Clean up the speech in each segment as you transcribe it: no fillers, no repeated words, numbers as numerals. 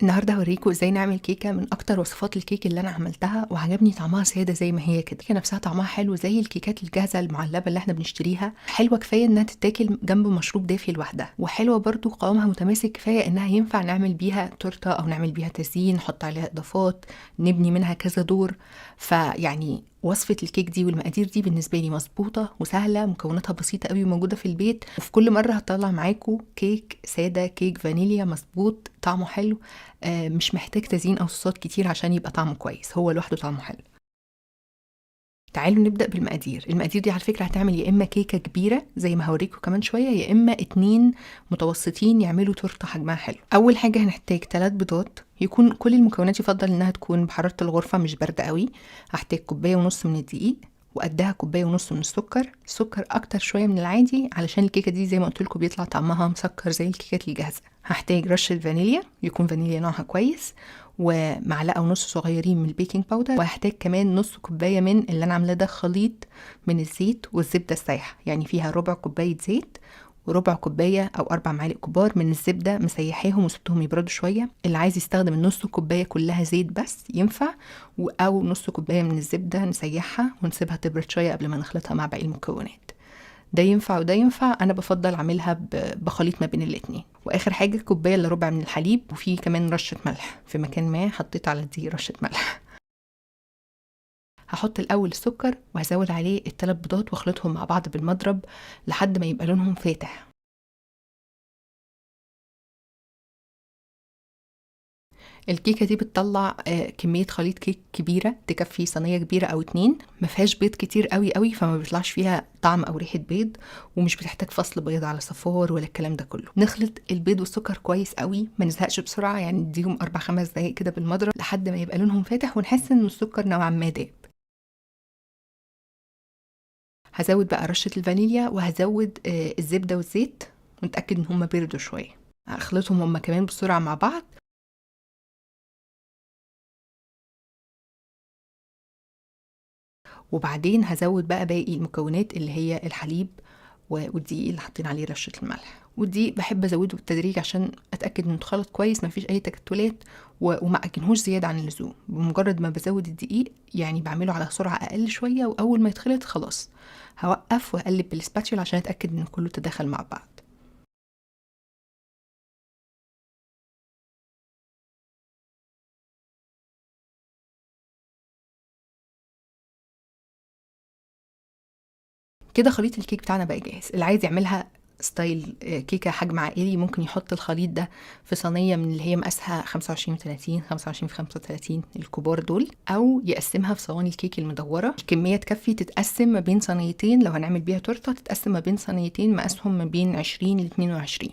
النهارده هوريكم ازاي نعمل كيكة من اكتر وصفات الكيك اللي انا عملتها وعجبني طعمها ساده زي ما هي كده. الكيكه نفسها طعمها حلو زي الكيكات الجاهزة المعلبه اللي احنا بنشتريها، حلوة كفاية انها تتاكل جنب مشروب دافي لوحدها، وحلوه برضو قوامها متماسك كفاية انها ينفع نعمل بيها تورته او نعمل بيها تزيين، نحط عليها اضافات، نبني منها كذا دور. فيعني وصفة الكيك دي والمقادير دي بالنسبة لي مظبوطة وسهلة، مكوناتها بسيطة قوي وموجودة في البيت، وفي كل مرة هطلع معاكم كيك سادة، كيك فانيليا مظبوط طعمه حلو، مش محتاج تزيين أو صوصات كتير عشان يبقى طعمه كويس، هو لوحده طعمه حلو. تعالوا نبدأ بالمقادير. المقادير دي على فكرة هتعمل يا إما كيكة كبيرة زي ما هوريكم كمان شوية، يا إما 2 متوسطين يعملوا تورتة حجمها حلو. أول حاجة هنحتاج 3 بيضات، يكون كل المكونات يفضل إنها تكون بحرارة الغرفة مش باردة قوي. هحتاج كوباية ونص من الدقيق، وقدها كوباية ونص من السكر، السكر أكتر شوية من العادي علشان الكيكة دي زي ما قلت لكم بيطلع طعمها مسكر زي الكيكات الجاهزة. هحتاج رشة فانيليا، يكون فانيليا نوعها كويس، ومعلقة ونص صغيرين من ال baking powder، وهحتاج كمان نص كوباية من اللي أنا عاملاه ده خليط من الزيت والزبدة السايحة، يعني فيها ربع كوباية زيت وربع كوباية أو 4 معالق كبار من الزبدة مسيحاهم وسبتهم يبردوا شوية. اللي عايز يستخدم النص كوباية كلها زيت بس ينفع، أو نص كوباية من الزبدة نسيحها ونسيبها تبرد شوية قبل ما نخلطها مع باقي المكونات. ده ينفع وده ينفع، أنا بفضل أعملها بخليط ما بين الاتنين. وآخر حاجة كوباية إلا ربع من الحليب، وفي كمان رشة ملح في مكان ما حطيت على دي رشة ملح. هحط الأول السكر وهزود عليه ال3 بيضات واخلطهم مع بعض بالمضرب لحد ما يبقى لونهم فاتح. الكيكة دي بتطلع كمية خليط كيك كبيرة تكفي صينية كبيرة أو 2، ما فيهاش بيض كتير قوي قوي فما بيطلعش فيها طعم أو ريحة بيض، ومش بتحتاج فصل بيض على صفار ولا الكلام ده كله. نخلط البيض والسكر كويس قوي، ما نزهقش بسرعة، يعني نديهم 4-5 دقايق كده بالمضرب لحد ما يبقى لونهم فاتح ونحس إن السكر نوعا ما داب. هزود بقى رشة الفانيليا وهزود الزبدة والزيت، ونتأكد إن هما بردوا شوية. هخلطهم هما كمان بسرعة مع بعض. وبعدين هزود بقى باقي المكونات اللي هي الحليب والدقيق اللي حاطين عليه رشة الملح. والدقيق بحب ازوده بالتدريج عشان اتاكد انه اتخلط كويس، مفيش اي تكتلات، وما اعجنهوش زيادة عن اللزوم. بمجرد ما بزود الدقيق يعني بعمله على سرعة اقل شوية، واول ما يتخلط خلاص هوقف واقلب بالسباتشولا عشان اتاكد ان كله تداخل مع بعض. كده خليط الكيك بتاعنا بقى جاهز. اللي عايز يعملها style كيكة حجم عائلي ممكن يحط الخليط ده في صينية من اللي هي مقاسها 25 في 30، 25 في 35 الكبار دول، أو يقسمها في صواني الكيك المدورة. الكمية تكفي تتقسم ما بين صينيتين، لو هنعمل بيها تورتة تتقسم ما بين صينيتين مقاسهم ما بين 20 ل 22.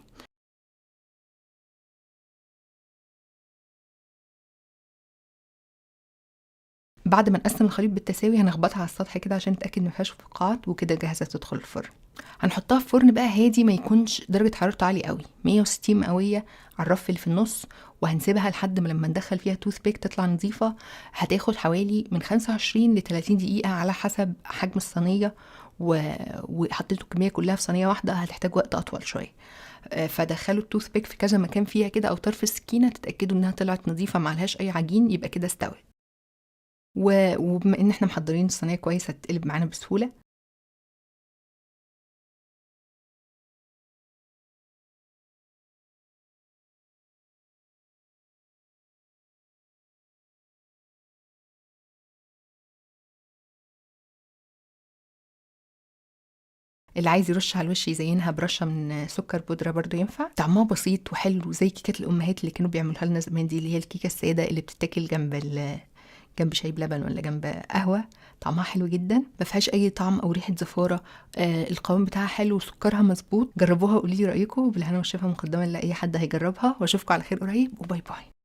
بعد ما نقسم الخليط بالتساوي هنخبطها على السطح كده عشان نتأكد ما فيهاش فقاعات، وكده جاهزة تدخل الفرن. هنحطها في فرن بقى هادي، ما يكونش درجة حرارته عالية قوي، 160 مئوية على الرف اللي في النص، وهنسيبها لحد ما لما ندخل فيها toothpick تطلع نظيفة. هتاخد حوالي من 25 ل 30 دقيقة على حسب حجم الصينية، وحطيتوا الكمية كلها في صينية واحدة هتحتاج وقت أطول شوية. فدخلوا ال toothpick في كذا مكان فيها كده أو طرف السكينة، تتأكدوا إنها طلعت نظيفة ما عليهاش أي عجين، يبقى كده استوت. وبما ان احنا محضرين الصينية كويس هتتقلب معانا بسهولة. اللي عايز يرش على الوش يزينها برشه من سكر بودره برضو ينفع. طعمها بسيط وحلو زي كيكات الامهات اللي كانوا بيعملوها لنا زمان دي، اللي هي الكيكه السادة اللي بتتاكل جنب شاي بلبن ولا جنب قهوة. طعمها حلو جدا، ما فيهاش اي طعم او ريحه زفاره، القوام بتاعها حلو وسكرها مظبوط. جربوها وقولي لي رايكم، وبالهنا والشفا مقدما لاي حد هيجربها، واشوفكم على خير قريب، و bye bye.